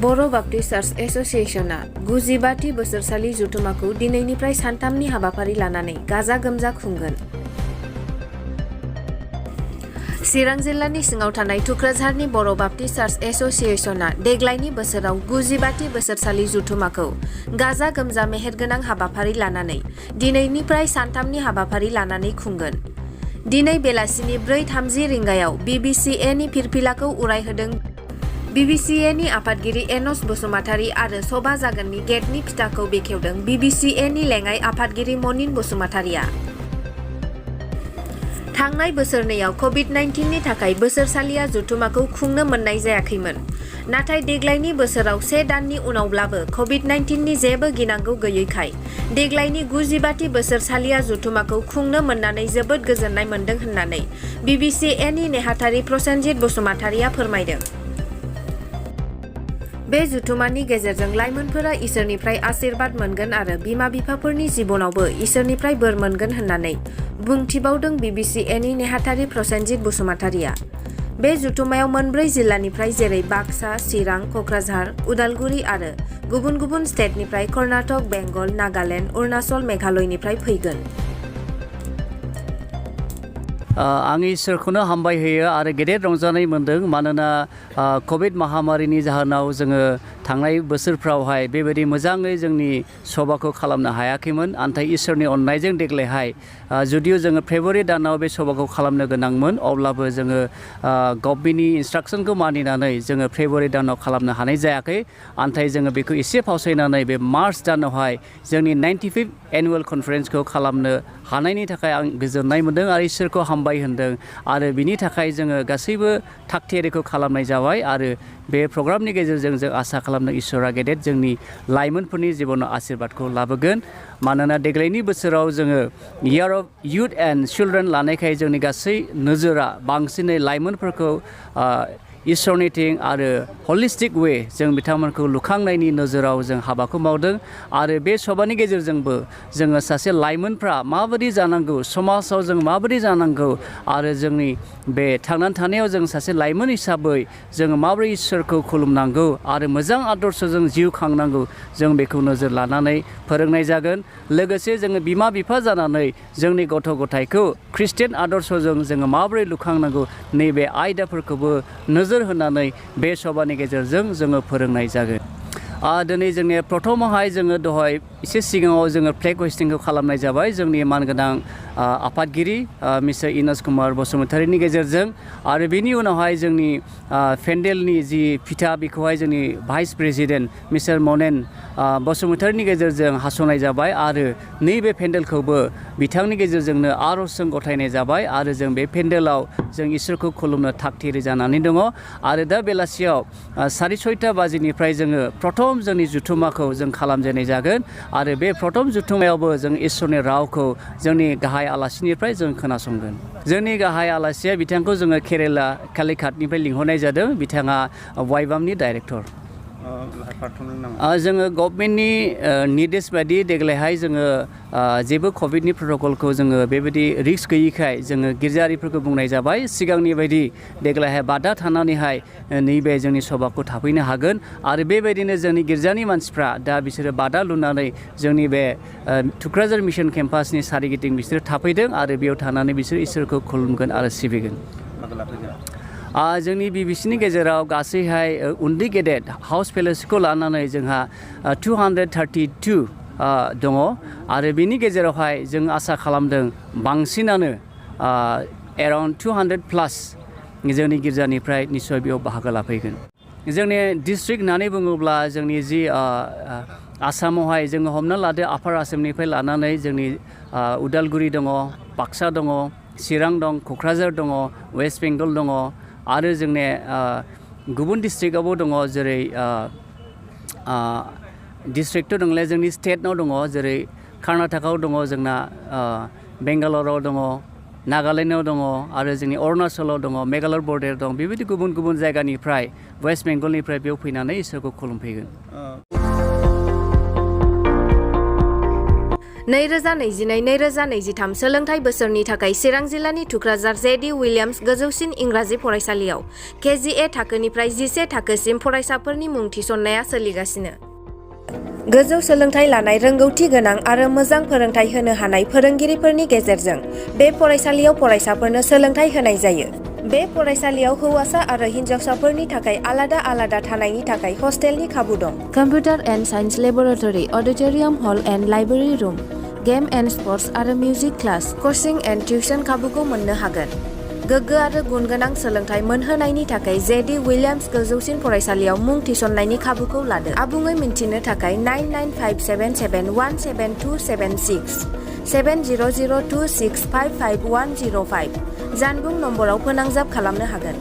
बर' Baptist church एस'सिएशनआ 95थि बोसोरसालि जथुम्माखौ दिनैनिफ्राय सानथामनि हाबाफारि लानानै गाजा गोमजा खुंगोन। चिरां जिल्लानि सिङाव थानाय थुक्राझारनि बर' बाप्टिस्ट चार्च एस'सिएशनआ देग्लायनि बोसोराव 95थि बोसोरसालि जथुम्माखौ गाजा गोमजा मेहेरगोनां हाबाफारि लानानै दिनैनिफ्राय सानथामनि हाबाफारि लानानै खुंगोन। दिनै बेलासिनि 4:30 रिंगायाव BBCA नि फिरफिलाखौ उरायहोदों। BBCA नि आफादगिरि एनस बसुमतारी आरो सभा जागोननि गेटनि फिथाखौ बेखेवदों BBCA नि लेङाइ आफादगिरि मनिन बसुमतारीआ। थांनाय बोसोरनैयाव COVID-19 नि थाखाय बोसोरसालिया जथुम्माखौ खुंनो मोननाय जायाखैमोन। नाथाय देग्लायनि बोसोराव 1 दाननि उनावब्लाबो COVID-19 नि जेबो गिनांगौ गैयैखाय देग्लायनि 95थि बोसोरसालिया जथुम्माखौ खुंनो मोननानै जोबोद गोजोननाय मोन्दों होननानै BBCA नि नेहाथारि प्रसेनजित बसुमतारीआ फोरमायदों। बे जथुम्मानि गेजेरजों लाइमोनफोरा इसोरनिफ्राय आशीर्बाद मोनगोन आरो बिमा-बिफाफोरनि जिबनावबो इसोरनिफ्राय बोर मोनगोन होननानै बुंथिबावदों BBCA नि नेहाथारि प्रसेनजित बसुमतारीआ। बे जथुम्मायाव मोनब्रै जिल्लानिफ्राय जेरै बाक्सा, चिरां, क'क्राझार, उदालगुरि आरो गुबुन गुबुन स्टेटनिफ्राय कर्नाटक, बेंगल, नागालेण्ड, अरुणाचल, मेघालयनिफ्राय फैगोन। आं इसोरखौनो हामबाय होयो आरो गेदेर रंजानाय मोन्दों मानोना कभिड महामारिनि जाहोनाव जोङो थांनाय बोसोरफ्रावहाय बेबायदि मोजाङै जोंनि सभाखौ खालामनो हायाखैमोन। नाथाय इसोरनि अननायजों देग्लायहाय जुदियो जोङो फेब्रुवारि दानाव बे सभाखौ खालामनो गोनांमोन अब्लाबो जोङो गभर्नमेन्टनि इन्सट्राक्सनखौ मानिनानै जोङो फेब्रुवारि दानाव खालामनो हानाय जायाखै। नाथाय जोङो बेखौ एसे फावसायनानै बे मार्च दानावहाय जोंनि 95th एनुवेल कनफारेन्सखौ खालामनो हानायनि थाखाय आं गोजोननाय मोन्दों आरो इसोरखौ हामबाय होनदों आरो बिनि थाखाय जोङो गासैबो थागथियारिखौ खालामनाय जाबाय आरो बे प्रग्रामनि गेजेरजों जों आसा खालामदों इसोरा गेदेर जोंनि लाइमोनफोरनि जिबनाव आशीर्बादखौ लाबोगोन। मानोना देग्लायनि बोसोराव जोङो year of youth and children लानायखाय जोंनि गासै नोजोरा बांसिनै लाइमोनफोरखौ इसोरनिथिं आरो हलिस्टिक वे जों बिथांमोनखौ लुखांनायनि नोजोराव जों हाबाखौ मावदों आरो बे सभानि गेजेरजोंबो जोङो सासे लाइमोनफ्रा माबायदि जानांगौ, समाजाव जों माबायदि जानांगौ आरो जोंनि बे थांनानै थानायाव जों सासे लाइमोन हिसाबै जोङो माबोरै इसोरखौ खुलुमनांगौ आरो मोजां आदर्शजों जिउ खांनांगौ जों बेखौ नोजोर लानानै फोरोंनाय जागोन। लोगोसे जोङो बिमा-बिफा जानानै जोंनि गथ' गथायखौ ख्रिस्टियान आदर्शजों जोङो माबोरै लुखांनांगौ नैबे आयदाफोरखौबो नोजोर होनानै बे सभानि गेजेरजों जोङो फोरोंनाय जागोन। दिनै जोंनि प्रथमावहाय जोङो दहाय एसे सिगाङाव जोङो फ्लेग हस्टिंखौ खालामनाय जाबाय जोंनि मानगोनां आफादगिरि मिस्टार इनस कुमार बसुमतारीनि गेजेरजों आरो बेनि उनावहाय जोंनि पेन्डेलनि जि फिथा बेखौहाय जोंनि भाइस प्रेसिडेन्ट मिस्टार मनेन बसुमतारीनि गेजेरजों हास'नाय जाबाय आरो नैबे पेन्डेलखौबो बिथांनि गेजेरजोंनो आर'जजों गथायनाय जाबाय आरो जों बे पेन्डेलाव जों इसोरखौ खुलुमनो थागथियारि जानानै दङ आरो दा बेलासियाव 6:30 बाजिनिफ्राय जोङो प्रथम जोंनि जुथुम्माखौ जों खालामजेननाय जागोन आरो बे प्रथम जुथुम्मायावबो जों इसोरनि रावखौ जोंनि गाहाय आलासिनिफ्राय जों खोनासंगोन। जोंनि गाहाय आलासिया बिथांखौ जोङो केरेला कालिकाटनिफ्राय लिंहरनाय जादों। बिथाङा वाइबामनि डाइरेक्टर। जोङो गभर्नमेन्टनि निर्देश बायदि देग्लायहाय जोङो जेबो कभिडनि प्रट'कलखौ जोङो बेबायदि रिस्क गैयिखाय जोङो गिर्जारिफोरखौ बुंनाय जाबाय सिगांनि बायदि देग्लायहाय बादा थानानैहाय नैबे जोंनि सभाखौ थाफैनो हागोन आरो बेबायदिनो जोंनि गिर्जानि मानसिफ्रा दा बिसोरो बादा लुनानै जोंनि बे थुक्राझार मिशन केम्पासनि सारिगिदिं बिसोरो थाफैदों आरो बेयाव थानानै बिसोर इसोरखौ खुलुमगोन आरो सिबिगोन। जोंनि BBCनि गेजेराव गासैहाय उन्दै गेदेर हाउस फेल'शिपखौ लानानै जोंहा 232 दङ आरो बेनि गेजेरावहाय जों आसा खालामदों बांसिनानो एराउन्ड 200+ जोंनि गिर्जानिफ्राय निस्सय बेयाव बाहागो लाफैगोन। जोंनि डिस्ट्रिक्ट होननानै बुङोब्ला जोंनि जि आसामावहाय जोङो हमना लादो आपार आसामनिफ्राय लानानै जोंनि उदालगुरि दङ, बाक्सा दङ, चिरां दं, क'क्राझार दङ, वेस्ट बेंगल दङ आरो जोंनि गुबुन डिस्ट्रिक्टआवबो दङ जेरै डिस्ट्रिक्टथ' दंले जोंनि स्टेटनाव दङ जेरै कर्नाटकआव दङ जोंना बेंगालराव दङ, नागालेण्डआव दङ आरो जोंनि अरुणाचलाव दङ, मेघालय बर्डार दं बेबायदि गुबुन गुबुन जायगानिफ्राय वेस्ट बेंगलनिफ्राय बेयाव फैनानै इसोरखौ खुलुमफैगोन। 2022-2023 सोलोंथाइ बोसोरनि थाखाय चिरां जिल्लानि थुक्राझार जेडि विलियाम्स गोजौसिन इंराजि फरायसालियाव KGA थाखोनिफ्राय 11 थाखोसिम फरायसाफोरनि मुं थिसननाया सोलिगासिनो। गोजौ सोलोंथाइ लानाय रोंगौथि गोनां आरो मोजां फोरोंथाइ होनो हानाय फोरोंगिरिफोरनि गेजेरजों बे फरायसालियाव फरायसाफोरनो सोलोंथाइ होनाय जायो। बे फरायसालियाव हौवासा आरो हिन्जावसाफोरनि थाखाय आलादा आलादा थानायनि थाखाय हस्टेलनि खाबु दं। Computer and science laboratory, auditorium hall and library room, game and sports आरो music class, coaching and tuition खाबुखौ मोननो हागोन। गोग्गो आरो गुन गोनां सोलोंथाइ मोनहोनायनि थाखाय जेडि विलियाम्स गोजौसिन फरायसालियाव मुं थिसननायनि खाबुखौ लादो। आबुङै मिन्थिनो थाखाय 9957717276 7002655105 जानबुं नम्बराव फोनांजाब खालामनो हागोन।